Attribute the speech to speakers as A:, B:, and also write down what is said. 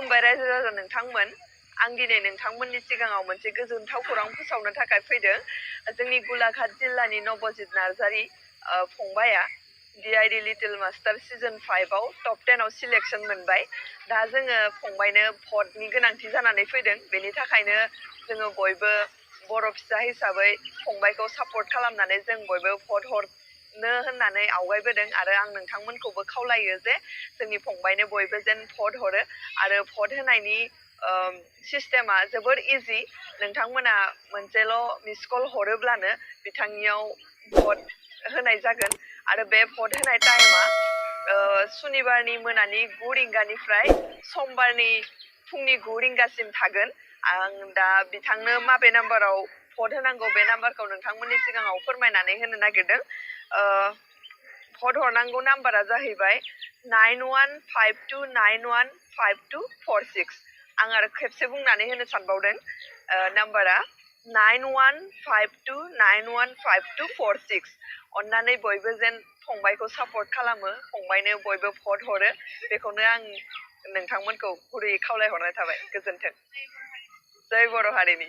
A: खुलुमबाय रायजो राजा नोंथांमोन आं दिनै नोंथांमोननि सिगाङाव मोनसे गोजोनथाव खौरां फोसावनो थाखाय फैदों जोंनि गलाघाट जिल्लानि नबजित नार्जारी फंबाया डिआइडि लिटिल मास्टार सिजन 5 आव टप 10 आव सिलेक्शन मोनबाय दा जोङो फंबायनो भटनि गोनांथि जानानै फैदों बेनि थाखायनो जोङो बयबो बर' फिसा हिसाबै फंबायखौ सापर्ट खालामनानै जों बयबो भट हरनो होननानै आवगायबोदों आरो आं नोंथांमोनखौबो खावलायो जे जोंनि फंबायनो बयबो जेन भट हरो आरो भट होनायनि सिस्टेमा जोबोर इजि नोंथांमोना मोनसेल' मिस कल हरोब्लानो बिथांनियाव भट होनाय जागोन आरो बे भट होनाय टाइमा सुनिबारनि मोनानि 9 रिंगानिफ्राय समबारनि फुंनि 9 रिंगासिम थागोन आं दा बिथांनो माबे नाम्बाराव भट होनांगौ बे नाम्बारखौ नोंथांमोननि सिगाङाव फोरमायनानै होनो नागिरदों भट हरनांगौ नाम्बारा जाहैबाय 9152915246 आं आरो खेबसे बुंनानै होनो सानबावदों नाम्बारा 9152915246 अन्नानै बयबो जेन फंबायखौ सापर्ट खालामो फंबायनो बयबो भट हरो बेखौनो आं नोंथांमोनखौ गुरैयै खावलायहरनाय थाबाय गोजोन्थों जय बर' हारिनि